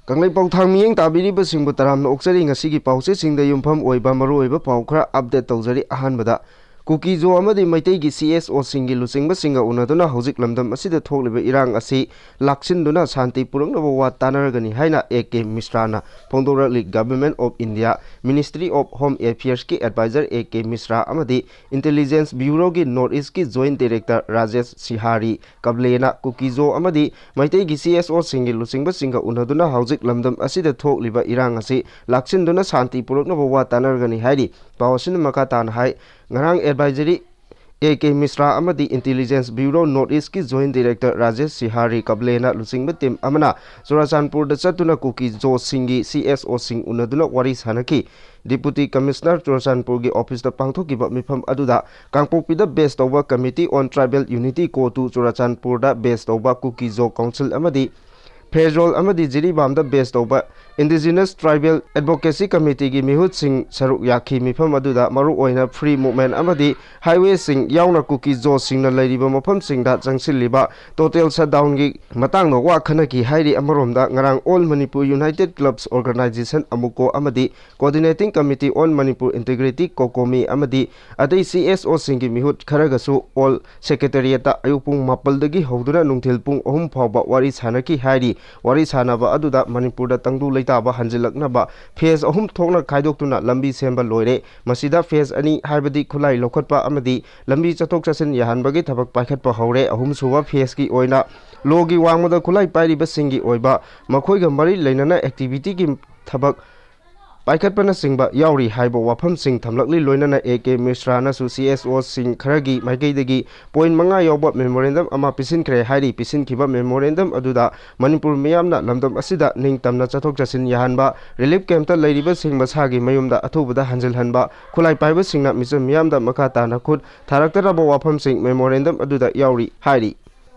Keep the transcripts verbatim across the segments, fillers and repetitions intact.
ꯀꯪꯂꯩꯄꯥꯎ ꯊꯥꯡ ꯃꯤꯠꯌꯦꯡ ꯇꯥꯕꯤꯔꯤꯕꯁꯤꯡꯕꯨ ꯇꯔꯥꯝꯅ ꯑꯣꯛꯆꯔꯤ꯫ ꯉꯁꯤꯒꯤ ꯄꯥꯎꯆꯦꯁꯤꯡꯗ ꯌꯨꯝꯐꯝ ꯑꯣꯏꯕ ꯃꯔꯨꯑꯣꯏꯕ ꯄꯥꯎ ꯈꯔ ꯑꯞꯗꯦꯠ ꯇꯧꯖꯔꯤ꯫ ꯑꯍꯥꯟꯕꯗ, ꯀꯨꯀꯤꯖꯣ ꯑꯃꯗꯤ ꯃꯩꯇꯩꯒꯤ ꯁꯤ ꯑꯦꯁ ꯑꯣꯁꯤꯡꯒꯤ ꯂꯨꯆꯤꯡꯕꯁꯤꯡꯒ ꯎꯅꯗꯨꯅ ꯍꯧꯖꯤꯛ ꯂꯝꯗꯝ ꯑꯁꯤꯗ ꯊꯣꯛꯂꯤꯕ ꯏꯔꯥꯡ ꯑꯁꯤ ꯂꯥꯛꯁꯤꯟꯗꯨꯅ ꯁꯥꯟꯇꯤ ꯄꯨꯔꯛꯅꯕ ꯋꯥ ꯇꯥꯟꯅꯔꯒꯅꯤ ꯍꯥꯏꯅ A K ꯃꯤꯁ꯭ꯔꯥꯅ ꯐꯣꯡꯗꯣꯔꯛꯂꯤ꯫ Government of India, Ministry of Home Affairsꯀꯤ advisor A K ꯃꯤꯁ꯭ꯔꯥ ꯑꯃꯗꯤ Intelligence Bureauꯒꯤ North Eastꯀꯤ Joint Director Rajesh ꯁꯤꯍꯥꯔꯤ ꯀꯕꯂꯦꯅ ꯀꯨꯀꯤꯖꯣ ꯑꯃꯗꯤ ꯃꯩꯇꯩꯒꯤ ꯁꯤ ꯑꯦꯁ ꯑꯣꯁꯤꯡꯒꯤ ꯂꯨꯆꯤꯡꯕꯁꯤꯡꯒ ꯎꯅꯗꯨꯅ ꯍꯧꯖꯤꯛ ꯂꯝꯗꯝ ꯑꯁꯤꯗ ꯊꯣꯛꯂꯤꯕ ꯏꯔꯥꯡ ꯑꯁꯤ ꯂꯥꯛꯁꯤꯟꯗꯨꯅ ꯁꯥꯟꯇꯤ ꯄꯨꯔꯛꯅꯕ ꯋꯥ ꯇꯥꯟꯅꯔꯒꯅꯤ ꯍꯥꯏꯔꯤ꯫ ꯄꯥꯎ ꯑꯁꯤꯅ ꯃꯈꯥ ꯇꯥꯅ ꯍꯥꯏ, ꯉꯔꯥꯡ advisory ꯑꯦ ꯀꯦ ꯃꯤꯁ꯭ꯔꯥ ꯑꯃꯗꯤ Intelligence Bureau North Eastꯀꯤ Joint Director Rajesh ꯁꯤꯍꯥꯔꯤ ꯀꯕꯂꯦꯅ ꯂꯨꯆꯤꯡꯕ ꯇꯤꯝ ꯑꯃꯅ ꯆꯨꯔꯥꯆꯥꯟꯄꯨꯔꯗ ꯆꯠꯇꯨꯅ ꯀꯨꯀꯤꯖꯣꯁꯤꯡꯒꯤ ꯁꯤ ꯑꯦꯁ ꯑꯣꯁꯤꯡ ꯎꯅꯗꯨꯅ ꯋꯥꯔꯤ ꯁꯥꯟꯅꯈꯤ꯫ Deputy Commissioner ꯆꯨꯔꯥꯆꯥꯟꯄꯨꯔꯒꯤ ꯑꯣꯐꯤꯁꯇ ꯄꯥꯡꯊꯣꯛꯈꯤꯕ ꯃꯤꯐꯝ ꯑꯗꯨꯗ ꯀꯥꯡꯄꯣꯛꯄꯤꯗ ꯕꯦꯁ ꯇꯧꯕ Committee on Tribal Unity ꯀꯣꯇꯨ, ꯆꯨꯔꯥꯆꯥꯟꯄꯨꯔꯗ ꯕꯦꯁ ꯇꯧꯕ ꯀꯨꯀꯤꯖꯣ ꯀꯥꯎꯟꯁꯤꯜ ꯑꯃꯗꯤ ꯐꯦꯖꯣꯜ ꯑꯃꯗꯤ ꯖꯤꯔꯤꯕꯥꯝꯗ ꯕꯦꯁ ꯇꯧꯕ Indigenous Tribal Advocacy Committeeꯒꯤ ꯃꯤꯍꯨꯠꯁꯤꯡ ꯁꯔꯨꯛ ꯌꯥꯈꯤ꯫ ꯃꯤꯐꯝ ꯑꯗꯨꯗ ꯃꯔꯨꯑꯣꯏꯅ free movement ꯑꯃꯗꯤ highwayꯁꯤꯡ ꯌꯥꯎꯅ ꯀꯨꯀꯤꯖꯣꯁꯤꯡꯅ ꯂꯩꯔꯤꯕ ꯃꯐꯝꯁꯤꯡꯗ ꯆꯪꯁꯤꯜꯂꯤꯕ total shutdownꯒꯤ ꯃꯇꯥꯡꯗ ꯋꯥ ꯈꯟꯅꯈꯤ ꯍꯥꯏꯔꯤ꯫ ꯑꯃꯔꯣꯝꯗ, ꯉꯔꯥꯡ All Manipur United Clubs Organisation, ꯑꯃꯨꯀꯣ, ꯑꯃꯗꯤ Coordinating Committee on Manipur Integrity, ꯀꯣꯀꯣꯃꯤ, ꯑꯃꯗꯤ ꯑꯇꯩ ꯁꯤ ꯑꯦꯁ ꯑꯣꯁꯤꯡꯒꯤ ꯃꯤꯍꯨꯠ ꯈꯔꯒꯁꯨ ꯑꯣꯜ ꯁꯦꯀ꯭ꯔꯦꯇꯔꯤꯌꯦꯠꯇ ꯑꯌꯨꯛ ꯄꯨꯡ ꯃꯥꯄꯜꯗꯒꯤ ꯍꯧꯗꯨꯅ ꯅꯨꯡꯊꯤꯜ ꯄꯨꯡ ꯑꯍꯨꯝ ꯐꯥꯎꯕ ꯋꯥꯔꯤ ꯁꯥꯟꯅꯈꯤ ꯍꯥꯏꯔꯤ꯫ ꯋꯥꯔꯤ ꯁꯥꯟꯅꯕ ꯑꯗꯨꯗ ꯃꯅꯤꯄꯨꯔꯗ ꯇꯪꯗꯨ ꯂꯩꯇꯥꯕ ꯍꯟꯖꯤꯜꯂꯛꯅꯕ phase ꯑꯍꯨꯝ ꯊꯣꯛꯅ ꯈꯥꯏꯗꯣꯛꯇꯨꯅ ꯂꯝꯕꯤ ꯁꯦꯝꯕ ꯂꯣꯏꯔꯦ꯫ ꯃꯁꯤꯗ phase ꯑꯅꯤ, ꯍꯥꯏꯕꯗꯤ ꯈꯨꯠꯂꯥꯏ ꯂꯧꯈꯠꯄ ꯑꯃꯗꯤ ꯂꯝꯕꯤ ꯆꯠꯊꯣꯛ ꯆꯠꯁꯤꯟ ꯌꯥꯍꯟꯕꯒꯤ ꯊꯕꯛ ꯄꯥꯏꯈꯠꯄ ꯍꯧꯔꯦ꯫ ꯑꯍꯨꯝꯁꯨꯕ phaseꯀꯤ ꯑꯣꯏꯅ ꯂꯣꯒꯤ ꯋꯥꯡꯃꯗ ꯈꯨꯠꯂꯥꯏ ꯄꯥꯏꯔꯤꯕꯁꯤꯡꯒꯤ ꯑꯣꯏꯕ ꯃꯈꯣꯏꯒ ꯃꯔꯤ ꯂꯩꯅꯅ activityꯒꯤ ꯊꯕꯛ ꯄꯥꯏꯈꯠꯄꯅꯆꯤꯡꯕ ꯌꯥꯎꯔꯤ ꯍꯥꯏꯕ ꯋꯥꯐꯝꯁꯤꯡ ꯊꯝꯂꯛꯂꯤ꯫ ꯂꯣꯏꯅꯅ ꯑꯦ ꯀꯦ ꯃꯤꯁ꯭ꯔꯥꯅꯁꯨ ꯁꯤ ꯑꯦꯁ ꯑꯣꯁꯤꯡ ꯈꯔꯒꯤ ꯃꯥꯏꯀꯩꯗꯒꯤ point ꯃꯉꯥ ꯌꯥꯎꯕ memorandum ꯑꯃ ꯄꯤꯁꯤꯟꯈ꯭ꯔꯦ ꯍꯥꯏꯔꯤ꯫ ꯄꯤꯁꯤꯟꯈꯤꯕ memorandum ꯑꯗꯨꯗ ꯃꯅꯤꯄꯨꯔ ꯃꯤꯌꯥꯝꯅ ꯂꯝꯗꯝ ꯑꯁꯤꯗ ꯅꯤꯡꯇꯝꯅ ꯆꯠꯊꯣꯛ ꯆꯠꯁꯤꯟ ꯌꯥꯍꯟꯕ, relief campꯇ ꯂꯩꯔꯤꯕꯁꯤꯡ ꯃꯁꯥꯒꯤ ꯃꯌꯨꯝꯗ ꯑꯊꯨꯕꯗ ꯍꯟꯖꯤꯜꯍꯟꯕ, ꯈꯨꯠꯂꯥꯏ ꯄꯥꯏꯕꯁꯤꯡꯅ ꯃꯤꯆꯝ ꯃꯤꯌꯥꯝꯗ ꯃꯈꯥ ꯇꯥꯅ ꯈꯨꯠ ꯊꯥꯔꯛꯇꯅꯕ ꯋꯥꯐꯝꯁꯤꯡ memorandum ꯑꯗꯨꯗ ꯌꯥꯎꯔꯤ ꯍꯥꯏꯔꯤ꯫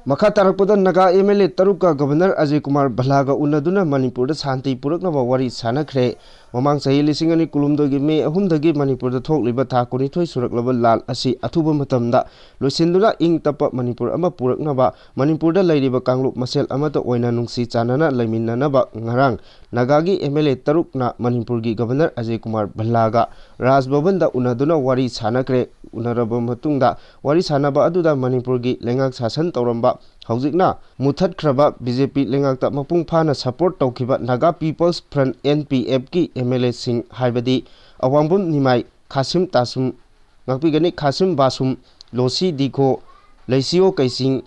ꯃꯈꯥ ꯇꯥꯔꯛꯄꯗ ꯅꯥꯒꯥ ꯑꯦꯝ ꯑꯦꯜ ꯑꯦ ꯇꯔꯨꯛꯀ ꯒꯕꯔꯅꯔ ꯑꯖꯌ ꯀꯨꯃꯥꯔ ꯚꯜꯂꯥꯒ ꯎꯅꯗꯨꯅ ꯃꯅꯤꯄꯨꯔꯗ ꯁꯥꯟꯇꯤ ꯄꯨꯔꯛꯅꯕ ꯋꯥꯔꯤ ꯁꯥꯟꯅꯈ꯭ꯔꯦ꯫ ꯃꯃꯥꯡ ꯆꯍꯤ ꯂꯤꯁꯤꯡ ꯑꯅꯤ ꯀꯨꯟꯍꯨꯝꯗꯣꯏꯒꯤ ꯃꯦ ꯑꯍꯨꯝꯗꯒꯤ ꯃꯅꯤꯄꯨꯔꯗ ꯊꯣꯛꯂꯤꯕ ꯊꯥ ꯀꯨꯟꯅꯤꯊꯣꯏ ꯁꯨꯔꯛꯂꯕ ꯂꯥꯟ ꯑꯁꯤ ꯑꯊꯨꯕ ꯃꯇꯝꯗ ꯂꯣꯏꯁꯤꯟꯗꯨꯅ ꯏꯪ ꯇꯞꯄ ꯃꯅꯤꯄꯨꯔ ꯑꯃ ꯄꯨꯔꯛꯅꯕ ꯃꯅꯤꯄꯨꯔꯗ ꯂꯩꯔꯤꯕ ꯀꯥꯡꯂꯨꯞ ꯃꯁꯦꯜ ꯑꯃꯠꯇ ꯑꯣꯏꯅ ꯅꯨꯡꯁꯤ ꯆꯥꯟꯅꯅ ꯂꯩꯃꯤꯟꯅꯅꯕ ꯉꯔꯥꯡ ꯅꯥꯒꯥꯒꯤ ꯑꯦꯝ ꯑꯦꯜ ꯑꯦ ꯇꯔꯨꯛꯅ ꯃꯅꯤꯄꯨꯔꯒꯤ ꯒꯕꯔꯅꯔ ꯑꯖꯌ ꯀꯨꯃꯥꯔ ꯚꯜꯂꯥꯒ ꯔꯥꯖ ꯚꯕꯟꯗ ꯎꯅꯗꯨꯅ ꯋꯥꯔꯤ ꯁꯥꯟꯅꯈ꯭ꯔꯦ꯫ ꯎꯅꯔꯕ ꯃꯇꯨꯡꯗ ꯋꯥꯔꯤ ꯁꯥꯟꯅꯕ ꯑꯗꯨꯗ ꯃꯅꯤꯄꯨꯔꯒꯤ ꯂꯩꯉꯥꯛ ꯁꯥꯁꯟ ꯇꯧꯔꯝꯕ, ꯍꯧꯖꯤꯛꯅ ꯃꯨꯊꯠꯈ꯭ꯔꯕ ꯕꯤ ꯖꯦ ꯄꯤ ꯂꯩꯉꯥꯛꯇ ꯃꯄꯨꯡ ꯐꯥꯅ ꯁꯄꯣꯔꯠ ꯇꯧꯈꯤꯕ Naga people's front, N P ꯑꯦꯐꯀꯤ ꯑꯦꯝ ꯑꯦꯜ ꯑꯦꯁꯤꯡ ꯍꯥꯏꯕꯗꯤ ꯑꯋꯥꯡꯕꯝ ꯅꯤꯃꯥꯏ, ꯈꯥꯁꯤꯝ ꯇꯥꯁꯨꯝ, ꯉꯥꯛꯄꯤꯒꯅꯤ, ꯈꯥꯁꯤꯝ ꯕꯥꯁꯨꯝ, ꯂꯣꯁꯤ ꯗꯤꯈꯣ, ꯂꯩꯁꯤꯌꯣ ꯀꯩꯁꯤꯡ,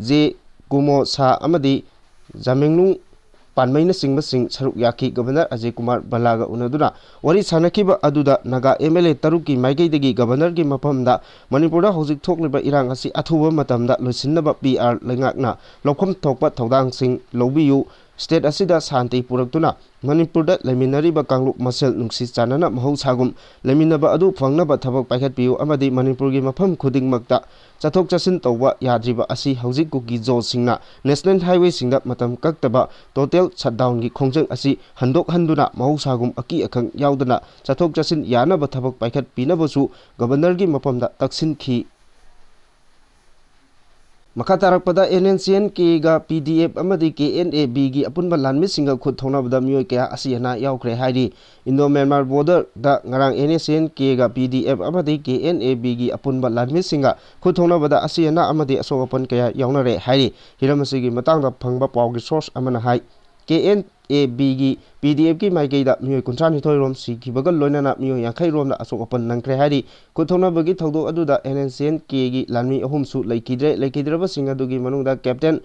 ꯖꯦ ꯀꯨꯃꯣ ꯁꯥ ꯑꯃꯗꯤ ꯖꯥꯃꯦꯡꯂꯨꯡ ꯄꯥꯟꯃꯩꯅꯆꯤꯡꯕꯁꯤꯡ ꯁꯔꯨꯛ ꯌꯥꯈꯤ꯫ ꯒꯕꯔꯅꯔ ꯑꯖꯌ ꯀꯨꯃꯥꯔ ꯚꯜꯂꯥꯒ ꯎꯅꯗꯨꯅ ꯋꯥꯔꯤ ꯁꯥꯟꯅꯈꯤꯕ ꯑꯗꯨꯗ ꯅꯥꯒꯥ ꯑꯦꯝ ꯑꯦꯜ ꯑꯦ ꯇꯔꯨꯛꯀꯤ ꯃꯥꯏꯀꯩꯗꯒꯤ ꯒꯕꯔꯅꯔꯒꯤ ꯃꯐꯝꯗ ꯃꯅꯤꯄꯨꯔꯗ ꯍꯧꯖꯤꯛ ꯊꯣꯛꯂꯤꯕ ꯏꯔꯥꯡ ꯑꯁꯤ ꯑꯊꯨꯕ ꯃꯇꯝꯗ ꯂꯣꯏꯁꯤꯟꯅꯕ ꯄꯤ ꯑꯥꯔ ꯂꯩꯉꯥꯛꯅ ꯂꯧꯐꯝ ꯊꯣꯛꯄ ꯊꯧꯗꯥꯡꯁꯤꯡ ꯂꯧꯕꯤꯌꯨ, ꯁ꯭ꯇꯦꯠ ꯑꯁꯤꯗ ꯁꯥꯟꯇꯤ ꯄꯨꯔꯛꯇꯨꯅ ꯃꯅꯤꯄꯨꯔꯗ ꯂꯩꯃꯤꯟꯅꯔꯤꯕ ꯀꯥꯡꯂꯨꯞ ꯃꯁꯦꯜ ꯅꯨꯡꯁꯤ ꯆꯥꯟꯅꯅ ꯃꯍꯧꯁꯥꯒꯨꯝ ꯂꯩꯃꯤꯟꯅꯕ ꯑꯗꯨ ꯐꯪꯅꯕ ꯊꯕꯛ ꯄꯥꯏꯈꯠꯄꯤꯌꯨ ꯑꯃꯗꯤ ꯃꯅꯤꯄꯨꯔꯒꯤ ꯃꯐꯝ ꯈꯨꯗꯤꯡꯃꯛꯇ ꯆꯠꯊꯣꯛ ꯆꯠꯁꯤꯟ ꯇꯧꯕ ꯌꯥꯗ꯭ꯔꯤꯕ ꯑꯁꯤ ꯍꯧꯖꯤꯛ ꯀꯨꯀꯤ ꯖꯣꯁꯤꯡꯅ ꯅꯦꯁꯅꯦꯜ ꯍꯥꯏꯋꯦꯁꯤꯡꯗ ꯃꯇꯝ ꯀꯛꯇꯕ ꯇꯣꯇꯦꯜ ꯁꯠꯗꯥꯎꯟꯒꯤ ꯈꯣꯡꯖꯪ ꯑꯁꯤ ꯍꯟꯗꯣꯛꯍꯟꯗꯨꯅ ꯃꯍꯧꯁꯥꯒꯨꯝ ꯑꯀꯤ ꯑꯈꯪ ꯌꯥꯎꯗꯅ ꯆꯠꯊꯣꯛ ꯆꯠꯁꯤꯟ ꯌꯥꯅꯕ ꯊꯕꯛ ꯄꯥꯏꯈꯠꯄꯤꯅꯕꯁꯨ ꯒꯕꯔꯅꯔꯒꯤ ꯃꯐꯝꯗ ꯇꯛꯁꯤꯟꯈꯤ꯫ ꯃꯈꯥ ꯇꯥꯔꯛꯄꯗ, ꯑꯦꯟ ꯑꯦꯟ ꯁꯤ ꯑꯦꯟ ꯀꯦꯒ ꯄꯤ ꯗꯤ ꯑꯦꯐ ꯑꯃꯗꯤ ꯀꯦ ꯑꯦꯟ ꯑꯦ ꯕꯤꯒꯤ ꯑꯄꯨꯟꯕ ꯂꯥꯟꯃꯤꯁꯤꯡꯒ ꯈꯨꯠ ꯊꯣꯛꯅꯕꯗ ꯃꯤꯑꯣꯏ ꯀꯌꯥ ꯑꯁꯤ ꯑꯅꯥ ꯌꯥꯎꯈ꯭ꯔꯦ ꯍꯥꯏꯔꯤ꯫ ꯏꯟꯗꯣ ꯃ꯭ꯌꯥꯟꯃꯥꯔ ꯕꯣꯔꯗꯔꯗ ꯉꯔꯥꯡ ꯑꯦꯟ ꯑꯦꯟ ꯁꯤ ꯑꯦꯟ ꯀꯦꯒ ꯄꯤ ꯗꯤ ꯑꯦꯐ ꯑꯃꯗꯤ ꯀꯦ ꯑꯦꯟ ꯑꯦ ꯕꯤꯒꯤ ꯑꯄꯨꯟꯕ ꯂꯥꯟꯃꯤꯁꯤꯡꯒ ꯈꯨꯠ ꯊꯣꯛꯅꯕꯗ ꯑꯁꯤ ꯑꯅꯥ ꯑꯃꯗꯤ ꯑꯁꯣꯛ ꯑꯄꯟ ꯀꯌꯥ ꯌꯥꯎꯅꯔꯦ ꯍꯥꯏꯔꯤ꯫ ꯍꯤꯔꯝ ꯑꯁꯤꯒꯤ ꯃꯇꯥꯡꯗ ꯐꯪꯕ ꯄꯥꯎꯒꯤ ꯁꯣꯔꯁ ꯑꯃꯅ ꯍꯥꯏ, ꯀꯦ ꯑꯦꯟ ꯑꯦ ꯕꯤꯒꯤ ꯄꯤ ꯗꯤ ꯑꯦꯐꯀꯤ ꯃꯥꯏꯀꯩꯗ ꯃꯤꯑꯣꯏ ꯀꯨꯟꯊ꯭ꯔꯥ ꯅꯤꯊꯣꯏ ꯔꯣꯝ ꯁꯤꯈꯤꯕꯒ ꯂꯣꯏꯅꯅ ꯃꯤꯑꯣꯏ ꯌꯥꯡꯈꯩ ꯔꯣꯝꯗ ꯑꯁꯣꯛ ꯑꯄꯟ ꯅꯪꯈ꯭ꯔꯦ ꯍꯥꯏꯔꯤ꯫ ꯈꯨꯠ ꯊꯣꯛꯅꯕꯒꯤ ꯊꯧꯗꯣꯛ ꯑꯗꯨꯗ ꯑꯦꯟ ꯑꯦꯟ ꯁꯤ ꯑꯦꯟ ꯀꯦꯒꯤ ꯂꯥꯟꯃꯤ ꯑꯍꯨꯝꯁꯨ ꯂꯩꯈꯤꯗ꯭ꯔꯦ꯫ ꯂꯩꯈꯤꯗ꯭ꯔꯕꯁꯤꯡ ꯑꯗꯨꯒꯤ ꯃꯅꯨꯡꯗ ꯀꯦꯞꯇꯦꯟ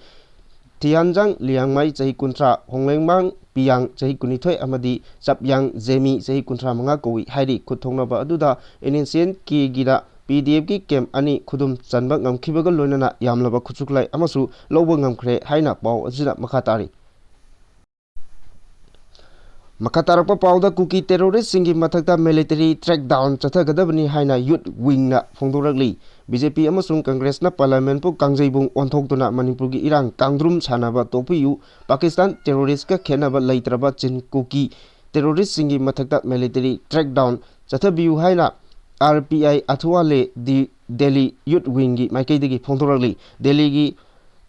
ꯊꯤꯌꯥꯟꯖꯥꯡ ꯂꯤꯌꯥꯡꯃꯥꯏ, ꯆꯍꯤ ꯀꯨꯟꯊ꯭ꯔꯥ, ꯍꯣꯡꯂꯦꯡꯃꯥꯡ ꯄꯤꯌꯥꯡ, ꯆꯍꯤ ꯀꯨꯟꯅꯤꯊꯣꯏ, ꯑꯃꯗꯤ ꯆꯞꯌꯥꯡ ꯖꯦꯃꯤ, ꯆꯍꯤ ꯀꯨꯟꯊ꯭ꯔꯥ ꯃꯉꯥ ꯀꯧꯏ ꯍꯥꯏꯔꯤ꯫ ꯈꯨꯠ ꯊꯣꯛꯅꯕ ꯑꯗꯨꯗ ꯑꯦꯟ ꯑꯦꯟ ꯁꯤ ꯑꯦꯟ ꯀꯦꯒꯤꯅ ꯄꯤ ꯗꯤ ꯑꯦꯐꯀꯤ ꯀꯦꯝꯞ ꯑꯅꯤ ꯈꯨꯗꯨꯝ ꯆꯟꯕ ꯉꯝꯈꯤꯕꯒ ꯂꯣꯏꯅꯅ ꯌꯥꯝꯂꯕ ꯈꯨꯠꯁꯨ ꯈꯨꯠꯂꯥꯏ ꯑꯃꯁꯨ ꯂꯧꯕ ꯉꯝꯈ꯭ꯔꯦ ꯍꯥꯏꯅ ꯄꯥꯎ ꯑꯁꯤꯗ ꯃꯈꯥ ꯇꯥꯔꯤ꯫ ꯃꯈꯥ ꯇꯥꯔꯛꯄ ꯄꯥꯎꯗ, ꯀꯨꯀꯤ ꯇꯦꯔꯣꯔꯤꯁꯁꯤꯡꯒꯤ ꯃꯊꯛꯇ ꯃꯤꯂꯤꯇꯔꯤ ꯀ꯭ꯔꯦꯛꯗꯥꯎꯟ ꯆꯠꯊꯒꯗꯕꯅꯤ ꯍꯥꯏꯅ ꯌꯨꯠ ꯋꯤꯡꯅ ꯐꯣꯡꯗꯣꯔꯛꯂꯤ꯫ ꯕꯤ ꯖꯦ ꯄꯤ ꯑꯃꯁꯨꯡ ꯀꯪꯒ꯭ꯔꯦꯁꯅ ꯄꯥꯔꯂꯤꯌꯥꯃꯦꯟꯠꯄꯨ ꯀꯥꯡꯖꯩꯕꯨꯡ ꯑꯣꯟꯊꯣꯛꯇꯨꯅ ꯃꯅꯤꯄꯨꯔꯒꯤ ꯏꯔꯥꯡ ꯀꯥꯡꯗ꯭ꯔꯨꯝ ꯁꯥꯟꯅꯕ ꯇꯣꯛꯄꯤꯌꯨ, ꯄꯥꯀꯤꯁꯇꯥꯟ ꯇꯦꯔꯣꯔꯤꯁꯠꯀ ꯈꯦꯠꯅꯕ ꯂꯩꯇ꯭ꯔꯕ ꯆꯤꯟ ꯀꯨꯀꯤ terroristꯁꯤꯡꯒꯤ ꯃꯊꯛꯇ military crackdown ꯆꯠꯊꯕꯤꯌꯨ ꯍꯥꯏꯅ R P I ꯑꯊꯋꯥꯂꯦ D Delhi Youth Wingꯒꯤ ꯃꯥꯏꯀꯩꯗꯒꯤ ꯐꯣꯡꯗꯣꯔꯛꯂꯤ꯫ ꯗꯦꯜꯂꯤꯒꯤ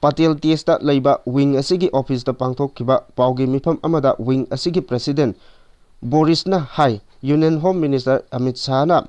ꯄꯇꯦꯜ ꯇꯦꯖꯇ ꯂꯩꯕ wing ꯑꯁꯤꯒꯤ officeꯇ ꯄꯥꯡꯊꯣꯛꯈꯤꯕ ꯄꯥꯎꯒꯤ ꯃꯤꯐꯝ ꯑꯃꯗ wing ꯑꯁꯤꯒꯤ president ꯕꯣꯔꯤꯁꯅ ꯍꯥꯏ, Union Home Minister Amit ꯁꯥꯍꯅ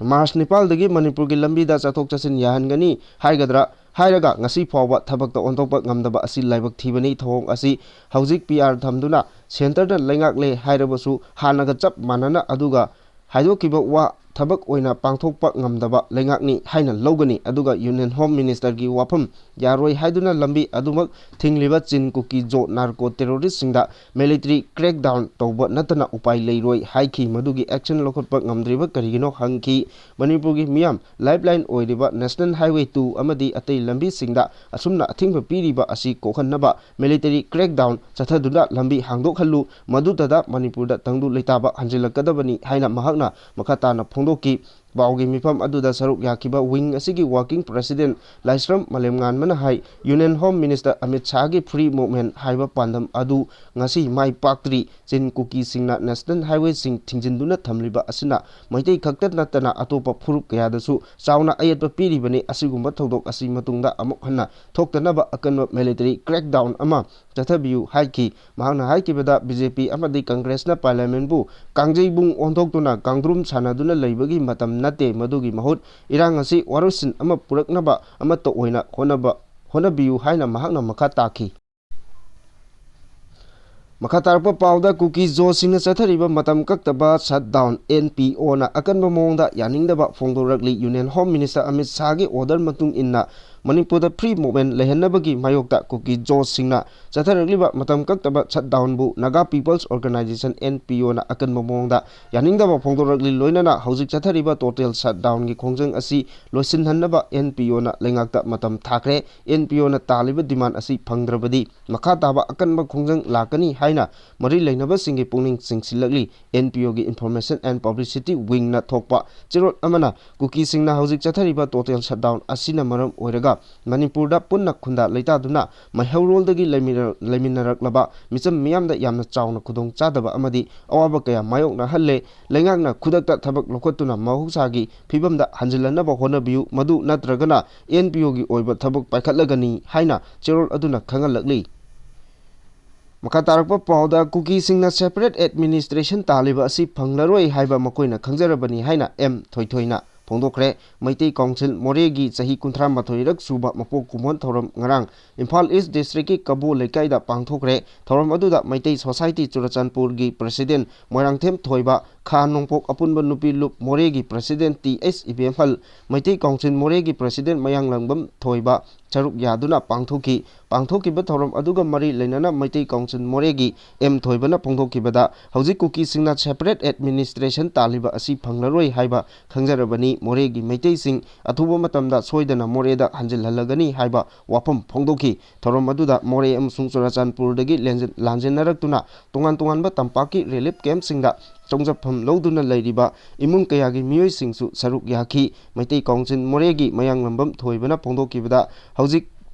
March ꯅꯤꯄꯥꯜꯗꯒꯤ ꯃꯅꯤꯄꯨꯔꯒꯤ ꯂꯝꯕꯤꯗ ꯆꯠꯊꯣꯛ ꯆꯠꯁꯤꯟ ꯌꯥꯍꯟꯒꯅꯤ ꯍꯥꯏꯒꯗ꯭ꯔꯥ ꯍꯥꯏꯔꯒ ꯉꯁꯤ ꯐꯥꯎꯕ ꯊꯕꯛꯇ ꯑꯣꯟꯊꯣꯛꯄ ꯉꯝꯗꯕ ꯑꯁꯤ ꯂꯥꯏꯕꯛ ꯊꯤꯕꯅꯤ꯫ ꯊꯧꯑꯣꯡ ꯑꯁꯤ ꯍꯧꯖꯤꯛ P R ꯊꯝꯗꯨꯅ centreꯅ ꯂꯩꯉꯥꯛꯂꯦ ꯍꯥꯏꯔꯕꯁꯨ ꯍꯥꯟꯅꯒ ꯆꯞ ꯃꯥꯟꯅꯅ ꯑꯗꯨꯒ ꯍꯥꯏꯗꯣꯛꯈꯤꯕ ꯋꯥ ꯊꯕꯛ ꯑꯣꯏꯅ ꯄꯥꯡꯊꯣꯛꯄ ꯉꯝꯗꯕ ꯂꯩꯉꯥꯛꯅꯤ ꯍꯥꯏꯅ ꯂꯧꯒꯅꯤ꯫ ꯑꯗꯨꯒ Union Home Ministerꯒꯤ ꯋꯥꯐꯝ ꯌꯥꯔꯣꯏ ꯍꯥꯏꯗꯨꯅ ꯂꯝꯕꯤ ꯑꯗꯨꯃꯛ ꯊꯤꯡꯂꯤꯕ ꯆꯤꯟ ꯀꯨꯀꯤ ꯖꯣ narco terroristꯁꯤꯡꯗ military crackdown ꯇꯧꯕ ꯅꯠꯇꯅ ꯎꯄꯥꯏ ꯂꯩꯔꯣꯏ ꯍꯥꯏꯈꯤ꯫ ꯃꯗꯨꯒꯤ action ꯂꯧꯈꯠꯄ ꯉꯝꯗ꯭ꯔꯤꯕ ꯀꯔꯤꯒꯤꯅꯣ ꯍꯪꯈꯤ꯫ ꯃꯅꯤꯄꯨꯔꯒꯤ ꯃꯤꯌꯥꯝ lifeline ꯑꯣꯏꯔꯤꯕ National Highway two ꯑꯃꯗꯤ ꯑꯇꯩ ꯂꯝꯕꯤꯁꯤꯡꯗ ꯑꯁꯨꯝꯅ ꯑꯊꯤꯡꯕ ꯄꯤꯔꯤꯕ ꯑꯁꯤ ꯀꯣꯛꯍꯟꯅꯕ military crackdown ꯆꯠꯊꯗꯨꯅ ꯂꯝꯕꯤ ꯍꯥꯡꯗꯣꯛꯍꯜꯂꯨ, ꯃꯗꯨꯗ ꯃꯅꯤꯄꯨꯔꯗ ꯇꯪꯗꯨ ꯂꯩꯇꯥꯕ ꯍꯟꯖꯤꯜꯂꯛꯀꯗꯕꯅꯤ ꯍꯥꯏꯅ ꯃꯍꯥꯛꯅ ꯃꯈꯥ ꯇꯥꯅ ꯐꯣꯡꯗꯣꯛꯈꯤ꯫ ꯄꯥꯎꯒꯤ ꯃꯤꯐꯝ ꯑꯗꯨꯗ ꯁꯔꯨꯛ ꯌꯥꯈꯤꯕ wing ꯑꯁꯤꯒꯤ working president ꯂꯥꯏꯁ꯭ꯔꯝ ꯃꯥꯂꯦꯝꯉꯥꯟꯕꯅ ꯍꯥꯏ, Union Home Minister Amit ꯁꯥꯍꯒꯤ free movement ꯍꯥꯏꯕ ꯄꯥꯟꯗꯝ ꯑꯗꯨ ꯉꯁꯤ ꯃꯥꯏ ꯄꯥꯛꯇ꯭ꯔꯤ꯫ ꯆꯤꯟ ꯀꯨꯀꯤꯁꯤꯡꯅ National Highwayꯁꯤꯡ ꯊꯤꯡꯖꯤꯟꯗꯨꯅ ꯊꯝꯂꯤꯕ ꯑꯁꯤꯅ ꯃꯩꯇꯩ ꯈꯛꯇ ꯅꯠꯇꯅ ꯑꯇꯣꯞꯄ ꯐꯨꯔꯨꯞ ꯀꯌꯥꯗꯁꯨ ꯆꯥꯎꯅ ꯑꯌꯦꯠꯄ ꯄꯤꯔꯤꯕꯅꯤ꯫ ꯑꯁꯤꯒꯨꯝꯕ ꯊꯧꯗꯣꯛ ꯑꯁꯤ ꯃꯇꯨꯡꯗ ꯑꯃꯨꯛ ꯍꯟꯅ ꯊꯣꯛꯇꯅꯕ ꯑꯀꯟꯕ military crackdown ꯑꯃ ꯆꯠꯊꯕꯤꯌꯨ ꯍꯥꯏꯈꯤ꯫ ꯃꯍꯥꯛꯅ ꯍꯥꯏꯈꯤꯕꯗ, B J P ꯑꯃꯗꯤ Congressꯅ Parliamentꯄꯨ ꯀꯥꯡꯖꯩꯕꯨꯡ ꯑꯣꯟꯊꯣꯛꯇꯨꯅ ꯀꯥꯡꯗ꯭ꯔꯨꯝ ꯁꯥꯟꯅꯗꯨꯅ ꯂꯩꯕꯒꯤ ꯃꯇꯝ ꯅꯠꯇꯦ꯫ ꯃꯗꯨꯒꯤ ꯃꯍꯨꯠ ꯏꯔꯥꯡ ꯑꯁꯤ ꯋꯥꯔꯣꯏꯁꯤꯟ ꯑꯃ ꯄꯨꯔꯛꯅꯕ ꯑꯃꯠꯇ ꯑꯣꯏꯅ ꯍꯣꯠꯅꯕ, ꯍꯣꯠꯅꯕꯤꯌꯨ ꯍꯥꯏꯅ ꯃꯍꯥꯛꯅ ꯃꯈꯥ ꯇꯥꯈꯤ꯫ ꯃꯈꯥ ꯇꯥꯔꯛꯄ ꯄꯥꯎꯗ, ꯀꯨꯀꯤ ꯖꯣꯁꯤꯡꯅ ꯆꯠꯊꯔꯤꯕ ꯃꯇꯝ ꯀꯛꯇꯕ shutdown, N P Oꯅ ꯑꯀꯟꯕ ꯃꯑꯣꯡꯗ ꯌꯥꯅꯤꯡꯗꯕ ꯐꯣꯡꯗꯣꯔꯛꯂꯤ꯫ Union Home Minister Amit ꯁꯥꯍꯒꯤ order ꯃꯇꯨꯡ ꯏꯟꯅ ꯃꯅꯤꯄꯨꯔꯗ free movement ꯂꯩꯍꯟꯅꯕꯒꯤ ꯃꯥꯌꯣꯛꯇ ꯀꯨꯀꯤ ꯖꯣꯁꯤꯡꯅ ꯆꯠꯊꯔꯛꯂꯤꯕ ꯃꯇꯝ ꯀꯛꯇꯕ shutdownꯕꯨ Naga People's Organisation, N P Oꯅ ꯑꯀꯟꯕ ꯃꯑꯣꯡꯗ ꯌꯥꯅꯤꯡꯗꯕ ꯐꯣꯡꯗꯣꯔꯛꯂꯤ꯫ ꯂꯣꯏꯅꯅ ꯍꯧꯖꯤꯛ ꯆꯠꯊꯔꯤꯕ total shutdownꯒꯤ ꯈꯣꯡꯖꯪ ꯑꯁꯤ ꯂꯣꯏꯁꯤꯟꯍꯟꯅꯕ N P Oꯅ ꯂꯩꯉꯥꯛꯇ ꯃꯇꯝ ꯊꯥꯈ꯭ꯔꯦ꯫ N P Oꯅ ꯇꯥꯜꯂꯤꯕ demand ꯑꯁꯤ ꯐꯪꯗ꯭ꯔꯕꯗꯤ ꯃꯈꯥ ꯇꯥꯕ ꯑꯀꯟꯕ ꯈꯣꯡꯖꯪ ꯂꯥꯛꯀꯅꯤ ꯍꯥꯏꯅ ꯃꯔꯤ ꯂꯩꯅꯕꯁꯤꯡꯒꯤ ꯄꯨꯛꯅꯤꯡ ꯆꯤꯡꯁꯤꯜꯂꯛꯂꯤ꯫ N P Oꯒꯤ Information and Publicity Wingꯅ ꯊꯣꯛꯄ ꯆꯦꯔꯣꯜ ꯑꯃꯅ ꯀꯨꯀꯤꯁꯤꯡꯅ ꯍꯧꯖꯤꯛ ꯆꯠꯊꯔꯤꯕ total shutdown ꯑꯁꯤꯅ ꯃꯔꯝ ꯑꯣꯏꯔꯒ ꯃꯅꯤꯄꯨꯔꯗ ꯄꯨꯟꯅ ꯈꯨꯟꯗꯥ ꯂꯩꯇꯥꯗꯨꯅ ꯃꯩꯍꯧꯔꯣꯜꯗꯒꯤ ꯂꯩꯃꯤꯟꯅ-, ꯂꯩꯃꯤꯟꯅꯔꯛꯂꯕ ꯃꯤꯆꯝ ꯃꯤꯌꯥꯝꯗ ꯌꯥꯝꯅ ꯆꯥꯎꯅ ꯈꯨꯗꯣꯡ ꯆꯥꯗꯕ ꯑꯃꯗꯤ ꯑꯋꯥꯕ ꯀꯌꯥ ꯃꯥꯌꯣꯛꯅꯍꯜꯂꯦ꯫ ꯂꯩꯉꯥꯛꯅ ꯈꯨꯗꯛꯇ ꯊꯕꯛ ꯂꯧꯈꯠꯇꯨꯅ ꯃꯍꯧꯁꯥꯒꯤ ꯐꯤꯕꯝꯗ ꯍꯟꯖꯤꯜꯍꯟꯅꯕ ꯍꯣꯠꯅꯕꯤꯌꯨ, ꯃꯗꯨ ꯅꯠꯇ꯭ꯔꯒꯅ ꯑꯦꯟ ꯄꯤ ꯑꯣꯒꯤ ꯑꯣꯏꯕ ꯊꯕꯛ ꯄꯥꯏꯈꯠꯂꯒꯅꯤ ꯍꯥꯏꯅ ꯆꯦꯔꯣꯜ ꯑꯗꯨꯅ ꯈꯪꯍꯜꯂꯛꯂꯤ꯫ ꯃꯈꯥ ꯇꯥꯔꯛꯄ ꯄꯥꯎꯗ, ꯀꯨꯀꯤꯁꯤꯡꯅ separate administration ꯇꯥꯜꯂꯤꯕ ꯑꯁꯤ ꯐꯪꯂꯔꯣꯏ ꯍꯥꯏꯕ ꯃꯈꯣꯏꯅ ꯈꯪꯖꯔꯕꯅꯤ ꯍꯥꯏꯅ ꯑꯦꯝ ꯊꯣꯏꯊꯣꯏꯅ ꯐꯣꯡꯗꯣꯛꯈ꯭ꯔꯦ꯫ ꯃꯩꯇꯩ ꯀꯥꯎꯟꯁꯤꯜ ꯃꯣꯔꯦꯒꯤ ꯆꯍꯤ ꯀꯨꯟꯊ꯭ꯔꯥ ꯃꯥꯊꯣꯏꯔꯛ ꯁꯨꯕ ꯃꯄꯣꯛ ꯀꯨꯝꯑꯣꯟ ꯊꯧꯔꯝ ꯉꯔꯥꯡ ꯏꯝꯐꯥꯜ ꯏꯁ ꯗꯤꯁꯇ꯭ꯔꯤꯛꯀꯤ ꯀꯕꯣ ꯂꯩꯀꯥꯏꯗ ꯄꯥꯡꯊꯣꯛꯈ꯭ꯔꯦ꯫ ꯊꯧꯔꯝ ꯑꯗꯨꯗ ꯃꯩꯇꯩ ꯁꯣꯁꯥꯏꯇꯤ ꯆꯨꯔꯆꯥꯟꯄꯨꯔꯒꯤ ꯄ꯭ꯔꯦꯁꯤꯗꯦꯟ ꯃꯣꯏꯔꯥꯡꯊꯦꯝ ꯊꯣꯏꯕ, ꯈꯥ ꯅꯣꯡꯄꯣꯛ ꯑꯄꯨꯟꯕ ꯅꯨꯄꯤ ꯂꯨꯞ ꯃꯣꯔꯦꯒꯤ ꯄ꯭ꯔꯦꯁꯤꯗꯦꯟ ꯇꯤ ꯑꯦꯁ ꯏꯕꯦꯝꯍꯜ, ꯃꯩꯇꯩ ꯀꯥꯎꯟꯁꯤꯜ ꯃꯣꯔꯦꯒꯤ ꯄ꯭ꯔꯦꯁꯤꯗꯦꯟ ꯃꯌꯥꯡꯂꯪꯕꯝ ꯊꯣꯏꯕ ꯁꯔꯨꯛ ꯌꯥꯗꯨꯅ ꯄꯥꯡꯊꯣꯛꯈꯤ꯫ ꯄꯥꯡꯊꯣꯛꯈꯤꯕ ꯊꯧꯔꯝ ꯑꯗꯨꯒ ꯃꯔꯤ ꯂꯩꯅꯅ ꯃꯩꯇꯩ ꯀꯥꯎꯟꯁꯤꯜ ꯃꯣꯔꯦꯒꯤ ꯑꯦꯝ ꯊꯣꯏꯕꯅ ꯐꯣꯡꯗꯣꯛꯈꯤꯕꯗ, ꯍꯧꯖꯤꯛ ꯀꯨꯀꯤꯁꯤꯡꯅ separate administration ꯇꯥꯜꯂꯤꯕ ꯑꯁꯤ ꯐꯪꯂꯔꯣꯏ ꯍꯥꯏꯕ ꯈꯪꯖꯔꯕꯅꯤ꯫ ꯃꯣꯔꯦꯒꯤ ꯃꯩꯇꯩꯁꯤꯡ ꯑꯊꯨꯕ ꯃꯇꯝꯗ ꯁꯣꯏꯗꯅ ꯃꯣꯔꯦꯗ ꯍꯟꯖꯤꯜꯍꯜꯂꯒꯅꯤ ꯍꯥꯏꯕ ꯋꯥꯐꯝ ꯐꯣꯡꯗꯣꯛꯈꯤ꯫ ꯊꯧꯔꯝ ꯑꯗꯨꯗ ꯃꯣꯔꯦ ꯑꯃꯁꯨꯡ ꯆꯨꯔꯆꯥꯟꯄꯨꯔꯗꯒꯤ ꯂꯦꯟꯖꯤꯟ-, ꯂꯥꯟꯖꯦꯟꯅꯔꯛꯇꯨꯅ ꯇꯣꯉꯥꯟ ꯇꯣꯉꯥꯟꯕ ꯇꯝꯄꯥꯛꯀꯤ ꯔꯤꯂꯤꯐ ꯀꯦꯝꯞꯁꯤꯡꯗ ꯆꯪꯖꯐꯝ ꯂꯧꯗꯨꯅ ꯂꯩꯔꯤꯕ ꯏꯃꯨꯡ ꯀꯌꯥꯒꯤ ꯃꯤꯑꯣꯏꯁꯤꯡꯁꯨ ꯁꯔꯨꯛ ꯌꯥꯈꯤ꯫ ꯃꯩꯇꯩ ꯀꯥꯎꯟꯁꯤꯜ ꯃꯣꯔꯦꯒꯤ ꯃꯌꯥꯡꯂꯝꯕꯝ ꯊꯣꯏꯕꯅ ꯐꯣꯡꯗꯣꯛꯈꯤꯕꯗ, ꯍꯧꯖꯤꯛ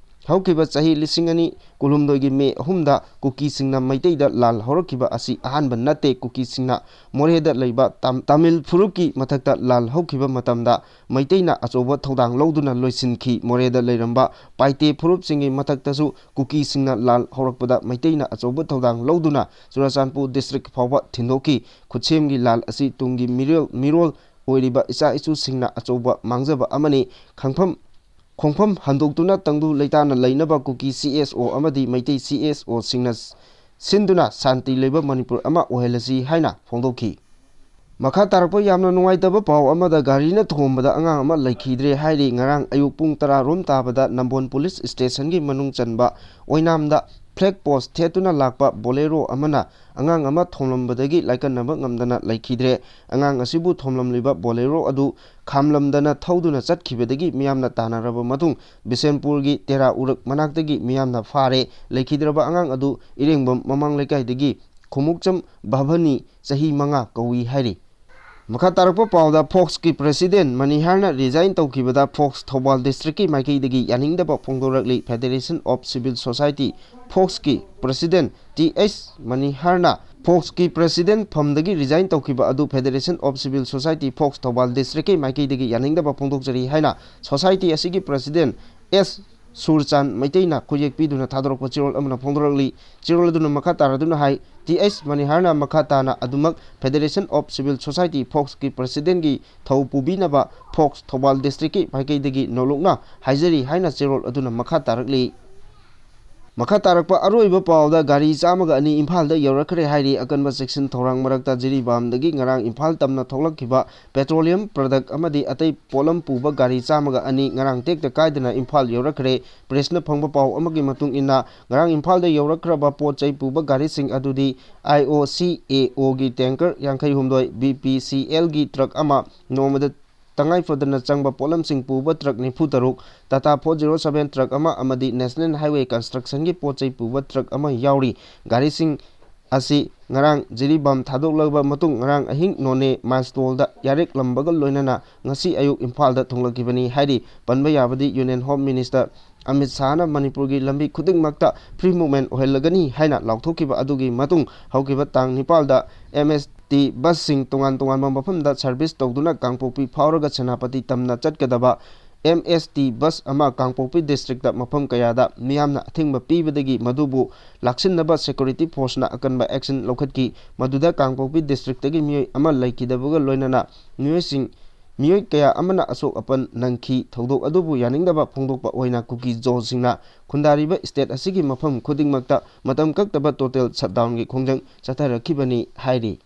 ꯍꯧꯈꯤꯕ ꯆꯍꯤ ꯂꯤꯁꯤꯡ ꯑꯅꯤ ꯀꯨꯟꯍꯨꯝꯗꯣꯏꯒꯤ ꯃꯦ ꯑꯍꯨꯝꯗ ꯀꯨꯀꯤꯁꯤꯡꯅ ꯃꯩꯇꯩꯗ ꯂꯥꯜ ꯍꯧꯔꯛꯈꯤꯕ ꯑꯁꯤ ꯑꯍꯥꯟꯕ ꯅꯠꯇꯦ꯫ ꯀꯨꯀꯤꯁꯤꯡꯅ ꯃꯣꯔꯦꯗ ꯂꯩꯕ ꯇꯥꯝ-, ꯇꯥꯃꯤꯜ ꯐꯨꯔꯨꯞꯀꯤ ꯃꯊꯛꯇ ꯂꯥꯜ ꯍꯧꯈꯤꯕ ꯃꯇꯝꯗ ꯃꯩꯇꯩꯅ ꯑꯆꯧꯕ ꯊꯧꯗꯥꯡ ꯂꯧꯗꯨꯅ ꯂꯣꯏꯁꯤꯟꯈꯤ꯫ ꯃꯣꯔꯦꯗ ꯂꯩꯔꯝꯕ ꯄꯥꯏꯇꯦ ꯐꯨꯔꯨꯞꯁꯤꯡꯒꯤ ꯃꯊꯛꯇꯁꯨ ꯀꯨꯀꯤꯁꯤꯡꯅ ꯂꯥꯜ ꯍꯧꯔꯛꯄꯗ ꯃꯩꯇꯩꯅ ꯑꯆꯧꯕ ꯊꯧꯗꯥꯡ ꯂꯧꯗꯨꯅ ꯆꯨꯔꯆꯥꯟꯄꯨꯔ ꯗꯤꯁꯇ꯭ꯔꯤꯛ ꯐꯥꯎꯕ ꯊꯤꯟꯗꯣꯛꯈꯤ꯫ ꯈꯨꯠꯁꯦꯝꯒꯤ ꯂꯥꯜ ꯑꯁꯤ ꯇꯨꯡꯒꯤ ꯃꯤꯔꯣꯜ, ꯃꯤꯔꯣꯜ ꯑꯣꯏꯔꯤꯕ ꯏꯆꯥ ꯏꯁꯨꯁꯤꯡꯅ ꯑꯆꯧꯕ ꯃꯥꯡꯖꯕ ꯑꯃꯅꯤ꯫ ꯈꯪꯐꯝ, ꯈꯣꯡꯐꯝ ꯍꯟꯗꯣꯛꯇꯨꯅ ꯇꯪꯗꯨ ꯂꯩꯇꯥꯅ ꯂꯩꯅꯕ ꯀꯨꯀꯤ ꯁꯤ ꯑꯦꯁ ꯑꯣ ꯑꯃꯗꯤ ꯃꯩꯇꯩ ꯁꯤ ꯑꯦꯁ ꯑꯣꯁꯤꯡꯅ ꯁꯤꯟꯗꯨꯅ ꯁꯥꯟꯇꯤ ꯂꯩꯕ ꯃꯅꯤꯄꯨꯔ ꯑꯃ ꯑꯣꯏꯍꯜꯂꯁꯤ ꯍꯥꯏꯅ ꯐꯣꯡꯗꯣꯛꯈꯤ꯫ ꯃꯈꯥ ꯇꯥꯔꯛꯄ ꯌꯥꯝꯅ ꯅꯨꯡꯉꯥꯏꯇꯕ ꯄꯥꯎ ꯑꯃꯗ, ꯒꯥꯔꯤꯅ ꯊꯣꯝꯕꯗ ꯑꯉꯥꯡ ꯑꯃ ꯂꯩꯈꯤꯗ꯭ꯔꯦ ꯍꯥꯏꯔꯤ꯫ ꯉꯔꯥꯡ ꯑꯌꯨꯛ ꯄꯨꯡ ꯇꯔꯥ ꯔꯣꯝ ꯇꯥꯕꯗ ꯅꯝꯕꯣꯜ ꯄꯨꯂꯤꯁ ꯁ꯭ꯇꯦꯁꯟꯒꯤ ꯃꯅꯨꯡ ꯆꯟꯕ ꯑꯣꯏꯅꯥꯝꯗ ꯐ꯭ꯂꯦꯒ ꯄꯣꯁ ꯊꯦꯠꯇꯨꯅ ꯂꯥꯛꯄ ꯕꯣꯂꯦꯔꯣ ꯑꯃꯅ ꯑꯉꯥꯡ ꯑꯃ ꯊꯣꯝꯂꯝꯕꯗꯒꯤ ꯂꯥꯏꯀꯠꯅꯕ ꯉꯝꯗꯅ ꯂꯩꯈꯤꯗ꯭ꯔꯦ꯫ ꯑꯉꯥꯡ ꯑꯁꯤꯕꯨ ꯊꯣꯝꯂꯝꯂꯤꯕ ꯕꯣꯂꯦꯔꯣ ꯑꯗꯨ ꯈꯥꯝꯂꯝꯗꯅ ꯊꯧꯗꯨꯅ ꯆꯠꯈꯤꯕꯗꯒꯤ ꯃꯤꯌꯥꯝꯅ ꯇꯥꯟꯅꯔꯕ ꯃꯇꯨꯡ, ꯕꯤꯁꯦꯝꯄꯨꯔꯒꯤ ꯇꯦꯔꯥ ꯎꯔꯛ ꯃꯅꯥꯛꯇꯒꯤ ꯃꯤꯌꯥꯝꯅ ꯐꯥꯔꯦ꯫ ꯂꯩꯈꯤꯗ꯭ꯔꯕ ꯑꯉꯥꯡ ꯑꯗꯨ ꯏꯔꯦꯡꯕꯝ ꯃꯃꯥꯡ ꯂꯩꯀꯥꯏꯗꯒꯤ ꯈꯨꯃꯨꯛꯆꯝ ꯚꯥꯚꯅꯤ, ꯆꯍꯤ ꯃꯉꯥ ꯀꯧꯏ ꯍꯥꯏꯔꯤ꯫ ꯃꯈꯥ ꯇꯥꯔꯛꯄ ꯄꯥꯎꯗ, ꯐꯣꯛꯁꯀꯤ ꯄ꯭ꯔꯦꯁꯤꯗꯦꯟ ꯃꯅꯤꯍꯥꯔꯅ ꯔꯤꯖꯥꯏꯟ ꯇꯧꯈꯤꯕꯗ ꯐꯣꯛꯁ ꯊꯧꯕꯥꯜ ꯗꯤꯁꯇ꯭ꯔꯤꯛꯀꯤ ꯃꯥꯏꯀꯩꯗꯒꯤ ꯌꯥꯅꯤꯡꯗꯕ ꯐꯣꯡꯗꯣꯔꯛꯂꯤ꯫ ꯐꯦꯗꯦꯔꯦꯁꯟ ꯑꯣꯐ ꯁꯤꯚꯤꯜ ꯁꯣꯁꯥꯏꯇꯤ, ꯐꯣꯛꯁꯀꯤ ꯄ꯭ꯔꯦꯁꯤꯗꯦꯟ ꯇꯤ ꯑꯩꯆ ꯃꯅꯤꯍꯥꯔꯅ ꯐꯣꯛꯁꯀꯤ ꯄ꯭ꯔꯦꯁꯤꯗꯦꯟ ꯐꯝꯗꯒꯤ ꯔꯤꯖꯥꯏꯟ ꯇꯧꯈꯤꯕ ꯑꯗꯨ federation of civil society, FOCS Thoubal ꯗꯤꯁꯇ꯭ꯔꯤꯛꯀꯤ ꯃꯥꯏꯀꯩꯗꯒꯤ ꯌꯥꯅꯤꯡꯗꯕ ꯐꯣꯡꯗꯣꯛꯆꯔꯤ ꯍꯥꯏꯅ ꯁꯣꯁꯥꯏꯇꯤ ꯑꯁꯤꯒꯤ ꯄ꯭ꯔꯦꯁꯤꯗꯦꯟ ꯑꯦꯁ ꯁꯨꯔꯆꯥꯟ ꯃꯩꯇꯩꯅ ꯈꯨꯌꯦꯛ ꯄꯤꯗꯨꯅ ꯊꯥꯗꯣꯔꯛꯄ ꯆꯦꯔꯣꯜ ꯑꯃꯅ ꯐꯣꯡꯗꯣꯔꯛꯂꯤ꯫ ꯆꯦꯔꯣꯜ ꯑꯗꯨꯅ ꯃꯈꯥ ꯇꯥꯔꯗꯨꯅ ꯍꯥꯏ, ꯇꯤ ꯑꯩꯆ ꯃꯅꯤꯍꯥꯔꯅ ꯃꯈꯥ ꯇꯥꯅ ꯑꯗꯨꯃꯛ ꯐꯦꯗꯦꯔꯦꯁꯟ ꯑꯣꯐ ꯁꯤꯚꯤꯜ ꯁꯣꯁꯥꯏꯇꯤ, ꯐꯣꯛꯁꯀꯤ ꯄ꯭ꯔꯦꯁꯤꯗꯦꯟꯒꯤ ꯊꯧ ꯄꯨꯕꯤꯅꯕ ꯐꯣꯛꯁ ꯊꯧꯕꯥꯜ ꯗꯤꯁꯇ꯭ꯔꯤꯛꯀꯤ ꯃꯥꯏꯀꯩꯗꯒꯤ ꯅꯧꯂꯨꯛꯅ ꯍꯥꯏꯖꯔꯤ ꯍꯥꯏꯅ ꯆꯦꯔꯣꯜ ꯑꯗꯨꯅ ꯃꯈꯥ ꯇꯥꯔꯛꯂꯤ꯫ ꯃꯈꯥ ꯇꯥꯔꯛꯄ ꯑꯔꯣꯏꯕ ꯄꯥꯎꯗ, ꯒꯥꯔꯤ ꯆꯥꯝꯃꯒ ꯑꯅꯤ ꯏꯝꯐꯥꯜꯗ ꯌꯧꯔꯛꯈ꯭ꯔꯦ ꯍꯥꯏꯔꯤ꯫ ꯑꯀꯟꯕ ꯆꯦꯛꯁꯤꯟ ꯊꯧꯔꯥꯡ ꯃꯔꯛꯇ ꯖꯤꯔꯤꯕꯥꯝꯗꯒꯤ ꯉꯔꯥꯡ ꯏꯝꯐꯥꯜ ꯇꯝꯅ ꯊꯣꯛꯂꯛꯈꯤꯕ ꯄꯦꯇ꯭ꯔꯣꯂꯤꯌꯝ ꯄ꯭ꯔꯗꯛ ꯑꯃꯗꯤ ꯑꯇꯩ ꯄꯣꯠꯂꯝ ꯄꯨꯕ ꯒꯥꯔꯤ ꯆꯥꯝꯃꯒ ꯑꯅꯤ ꯉꯔꯥꯡ ꯇꯦꯛꯇ ꯀꯥꯏꯗꯅ ꯏꯝꯐꯥꯜ ꯌꯧꯔꯛꯈ꯭ꯔꯦ꯫ ꯄ꯭ꯔꯦꯁꯅ ꯐꯪꯕ ꯄꯥꯎ ꯑꯃꯒꯤ ꯃꯇꯨꯡ ꯏꯟꯅ, ꯉꯔꯥꯡ ꯏꯝꯐꯥꯜꯗ ꯌꯧꯔꯛꯈ꯭ꯔꯕ ꯄꯣꯠ ꯆꯩ ꯄꯨꯕ ꯒꯥꯔꯤꯁꯤꯡ ꯑꯗꯨꯗꯤ ꯑꯥꯏ ꯑꯣ ꯁꯤ ꯑꯦ ꯑꯣꯒꯤ ꯇꯦꯡꯀꯔ ꯌꯥꯡꯈꯩ ꯍꯨꯝꯗꯣꯏ, ꯕꯤ ꯄꯤ ꯁꯤ ꯑꯦꯜꯒꯤ ꯇ꯭ꯔꯛ ꯑꯃ, ꯅꯣꯡꯃꯗ ꯇꯉꯥꯏ ꯐꯗꯅ ꯆꯪꯕ ꯄꯣꯠꯂꯝꯁꯤꯡ ꯄꯨꯕ ꯇ꯭ꯔꯛ ꯅꯤꯐꯨ ꯇꯔꯨꯛ, Tata four zero seven truck ꯑꯃ ꯑꯃꯗꯤ ꯅꯦꯁꯅꯦꯜ ꯍꯥꯏꯋꯦ ꯀꯟꯁꯇ꯭ꯔꯛꯁꯟꯒꯤ ꯄꯣꯠ ꯆꯩ ꯄꯨꯕ ꯇ꯭ꯔꯛ ꯑꯃ ꯌꯥꯎꯔꯤ꯫ ꯒꯥꯔꯤꯁꯤꯡ ꯑꯁꯤ ꯉꯔꯥꯡ ꯖꯤꯔꯤꯕꯥꯝ ꯊꯥꯗꯣꯛꯂꯕ ꯃꯇꯨꯡ ꯉꯔꯥꯡ ꯑꯍꯤꯡ ꯅꯣꯅꯦ ꯃꯥꯏꯜꯁ꯭ꯇꯣꯟꯗ ꯌꯥꯔꯦꯛꯂꯝꯕꯒ ꯂꯣꯏꯅꯅ ꯉꯁꯤ ꯑꯌꯨꯛ ꯏꯝꯐꯥꯜꯗ ꯊꯨꯡꯂꯛꯈꯤꯕꯅꯤ ꯍꯥꯏꯔꯤ꯫ ꯄꯟꯕ ꯌꯥꯕꯗꯤ, ꯌꯨꯅꯤꯌꯟ ꯍꯣꯝ ꯃꯤꯅꯤꯁꯇꯔ ꯑꯃꯤꯠ ꯁꯥꯍꯅ ꯃꯅꯤꯄꯨꯔꯒꯤ ꯂꯝꯕꯤ ꯈꯨꯗꯤꯡꯃꯛꯇ ꯐ꯭ꯔꯤ ꯃꯨꯚꯃꯦꯟ ꯑꯣꯏꯍꯜꯂꯒꯅꯤ ꯍꯥꯏꯅ ꯂꯥꯎꯊꯣꯛꯈꯤꯕ ꯑꯗꯨꯒꯤ ꯃꯇꯨꯡ ꯍꯧꯈꯤꯕ ꯇꯥꯡ ꯅꯤꯄꯥꯜꯗ ꯑꯦꯝ ꯑꯦꯁ ꯇꯤ ꯕꯁꯁꯤꯡ ꯇꯣꯉꯥꯟ ꯇꯣꯉꯥꯟꯕ ꯃꯐꯝꯗ ꯁꯔꯚꯤꯁ ꯇꯧꯗꯨꯅ ꯀꯥꯡꯄꯣꯛꯄꯤ ꯐꯥꯎꯔꯒ ꯁꯦꯅꯥꯄꯇꯤ ꯇꯝꯅ ꯆꯠꯀꯗꯕ ꯑꯦꯝ ꯑꯦꯁ ꯇꯤ ꯕꯁ ꯑꯃ ꯀꯥꯡꯄꯣꯛꯄꯤ ꯗꯤꯁꯇ꯭ꯔꯤꯛꯇ ꯃꯐꯝ ꯀꯌꯥꯗ ꯃꯤꯌꯥꯝꯅ ꯑꯊꯤꯡꯕ ꯄꯤꯕꯗꯒꯤ ꯃꯗꯨꯕꯨ ꯂꯥꯛꯁꯤꯟꯅꯕ ꯁꯦꯀ꯭ꯌꯨꯔꯤꯇꯤ ꯐꯣꯔꯁꯅ ꯑꯀꯟꯕ ꯑꯦꯛꯁꯟ ꯂꯧꯈꯠꯈꯤ꯫ ꯃꯗꯨꯗ ꯀꯥꯡꯄꯣꯛꯄꯤ ꯗꯤꯁꯇ꯭ꯔꯤꯛꯇꯒꯤ ꯃꯤꯑꯣꯏ ꯑꯃ ꯂꯩꯈꯤꯗꯕꯒ ꯂꯣꯏꯅꯅ ꯃꯤꯑꯣꯏꯁꯤꯡ, ꯃꯤꯑꯣꯏ ꯀꯌꯥ ꯑꯃꯅ ꯑꯁꯣꯛ ꯑꯄꯟ ꯅꯪꯈꯤ꯫ ꯊꯧꯗꯣꯛ ꯑꯗꯨꯕꯨ ꯌꯥꯅꯤꯡꯗꯕ ꯐꯣꯡꯗꯣꯛꯄ ꯑꯣꯏꯅ ꯀꯨꯀꯤ ꯖꯣꯁꯤꯡꯅ ꯈꯨꯟꯗꯥꯔꯤꯕ ꯁ꯭ꯇꯦꯠ ꯑꯁꯤꯒꯤ ꯃꯐꯝ ꯈꯨꯗꯤꯡꯃꯛꯇ ꯃꯇꯝ ꯀꯛꯇꯕ ꯇꯣꯇꯦꯜ ꯁꯠꯗꯥꯎꯟꯒꯤ ꯈꯣꯡꯖꯪ ꯆꯠꯊꯔꯛꯈꯤꯕꯅꯤ ꯍꯥꯏꯔꯤ꯫